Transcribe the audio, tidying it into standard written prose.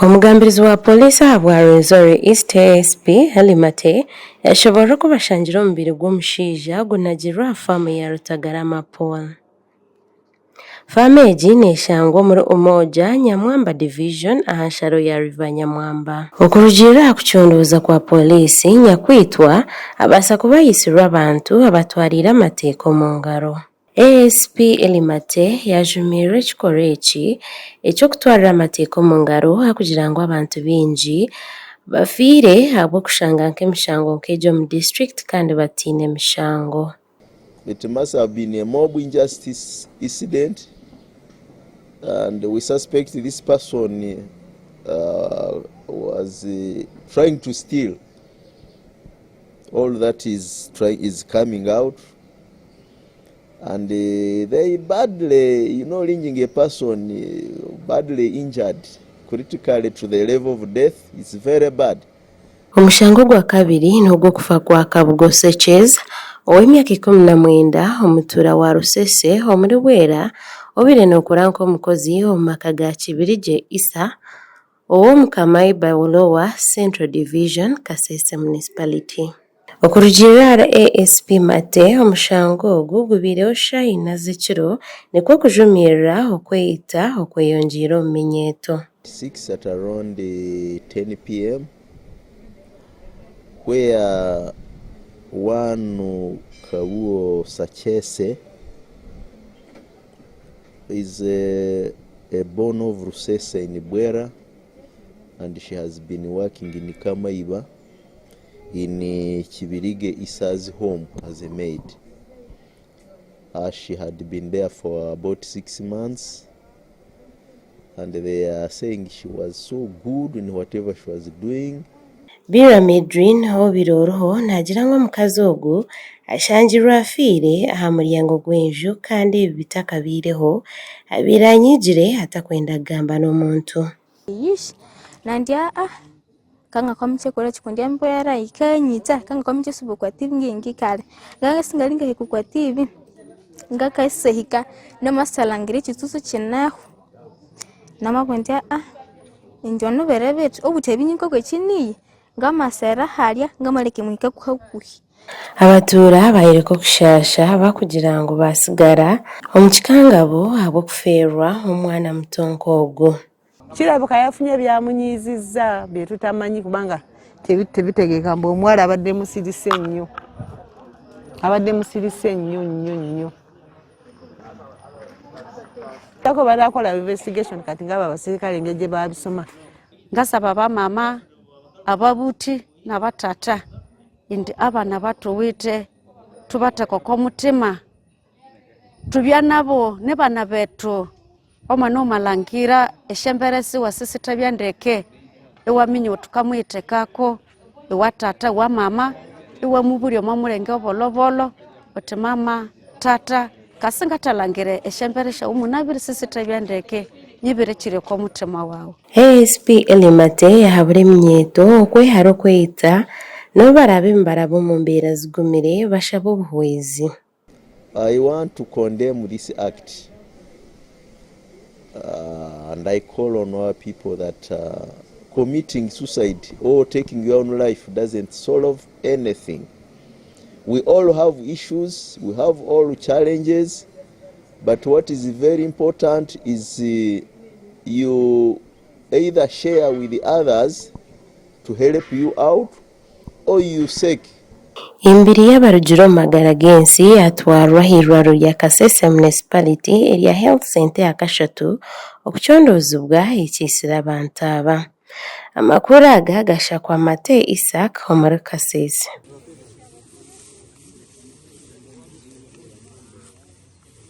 Omugambirizi wa Pooriisi ahabwa Rwenzori East ASP Elly Mate yashoborora oku bashangire omubiri gw'omushaija gunagirwe aha faamu ya Rutagarama Paul. Faamu egi neshangwa omuri Umoja, Nyamwamba Division aha nsharo ya River Nyamwamba. Okurugiirira aha kucondooza kwa Pooriisi, nyakwitwa abaasa kuba aitsirwe abantu abatwariire amateeka omu ngaro. ASP Elly Mate yaajumirira ekikorwa eki eky'okutwarira amateeka omu ngaro ahakugira ngu abantu baingi bafiire ahabw'okushanga nk'emishango nk'egi omu disiturikiti kandi bataine mishango. It must have been a mob injustice incident and we suspect this person uh, was uh, trying to steal all that is, try, is coming out and uh, they badly, you know, lynching a person uh, badly injured critically to the level of death is very bad. Omushango ogwa kabiri n'ogw'okufa kwa Kabugo Sekyeza ow'emyaka 19 omutuura wa Rusese omuri Bwera obaire nookora nk'omukozi omu maka ga Kibirigye Isa ow'omu Kamaiba Lower Central Division, Kasese Municipality. Okurugiirira ahari ASP Mate, omushango ogu gubaireho shaaha ina z'ekiro nikwo kujumirira okweyita okweyongyeire omu minyeeto. 6 at around 10 pm where one Kabuo Sachese is a, a born of Rusese in Bwera and she has been working in Kamaiba in Kibirige Isa's home as a maid. Uh, she had been there for about six months and they are saying she was so good in whatever she was doing. Bira Medrine obaire oriho naagira ngu omukazi ogu ashangirwe afiire aha muryango gw'enju kandi ebi bitakabaireho abaire anyiigire atakwenda kugamba n'omuntu. Yishi nandi aa kanga kwamiche kora chikundi embwera ikanyitsa kanga kwamiche suba kwa TV ngingikale nganga singali ngahika kwa TV ngakasehika namasalangira ekitsutsu kineho namabwa nti aa ingye onobere bithi obuthebi nyikoko ekiniya ngamasera halya ngamaleka imuhikaku hakuhi. Abatuura bayoreka okushaasha barikugira ngu baatsigara omu kikangabo ahabw'okufeerwa omwana muto nk'ogu. Kirabika yafunye ebyamunyiizizza bye tutamanyi kubanga tebitegeerekeka mbu omuwala abadde musirise nnyo, abadde musirise nnyo nnyo nnyo. Tako banakola investigation kati ngabo abasirikale engeri gye babisoma. Ngasaba bamama ababuti nabatata indi abana batuwite tubateke oko mutima tubya nabo nibana betu omwana omalhangira esyambera siwe sisithabya ndeke iwaminya wuthi wukamuyitekako iwa tata iwa mama iwamubulya omwa mulenge obolhobolho wuthi mama tata ngase ngathalhangira esyambera syawu munabire sisithabya ndeke nyibirikiri oko muthima wawu. ASP Elly Mate yahabura eminyeeto okwehara okweyita n'obu baraabe nibaraba omu mbeera zigumire bashaba obuhwezi. I want to condemn this act uh, and I call on our people that uh, committing suicide or taking your own life doesn't solve anything. We all have issues, we have all challenges, but what is very important is uh, you either share with the others to help you out or you seek Emibiri y'abarugire omu magara g'ensi yatwarwa ah'eirwariro rya Kasese Municipality erya Health Centre eyakashatu okucondoozibwa ekiitsire abantu aba. Amakuru aga gashakwa Mate Isaac omuri Kasese.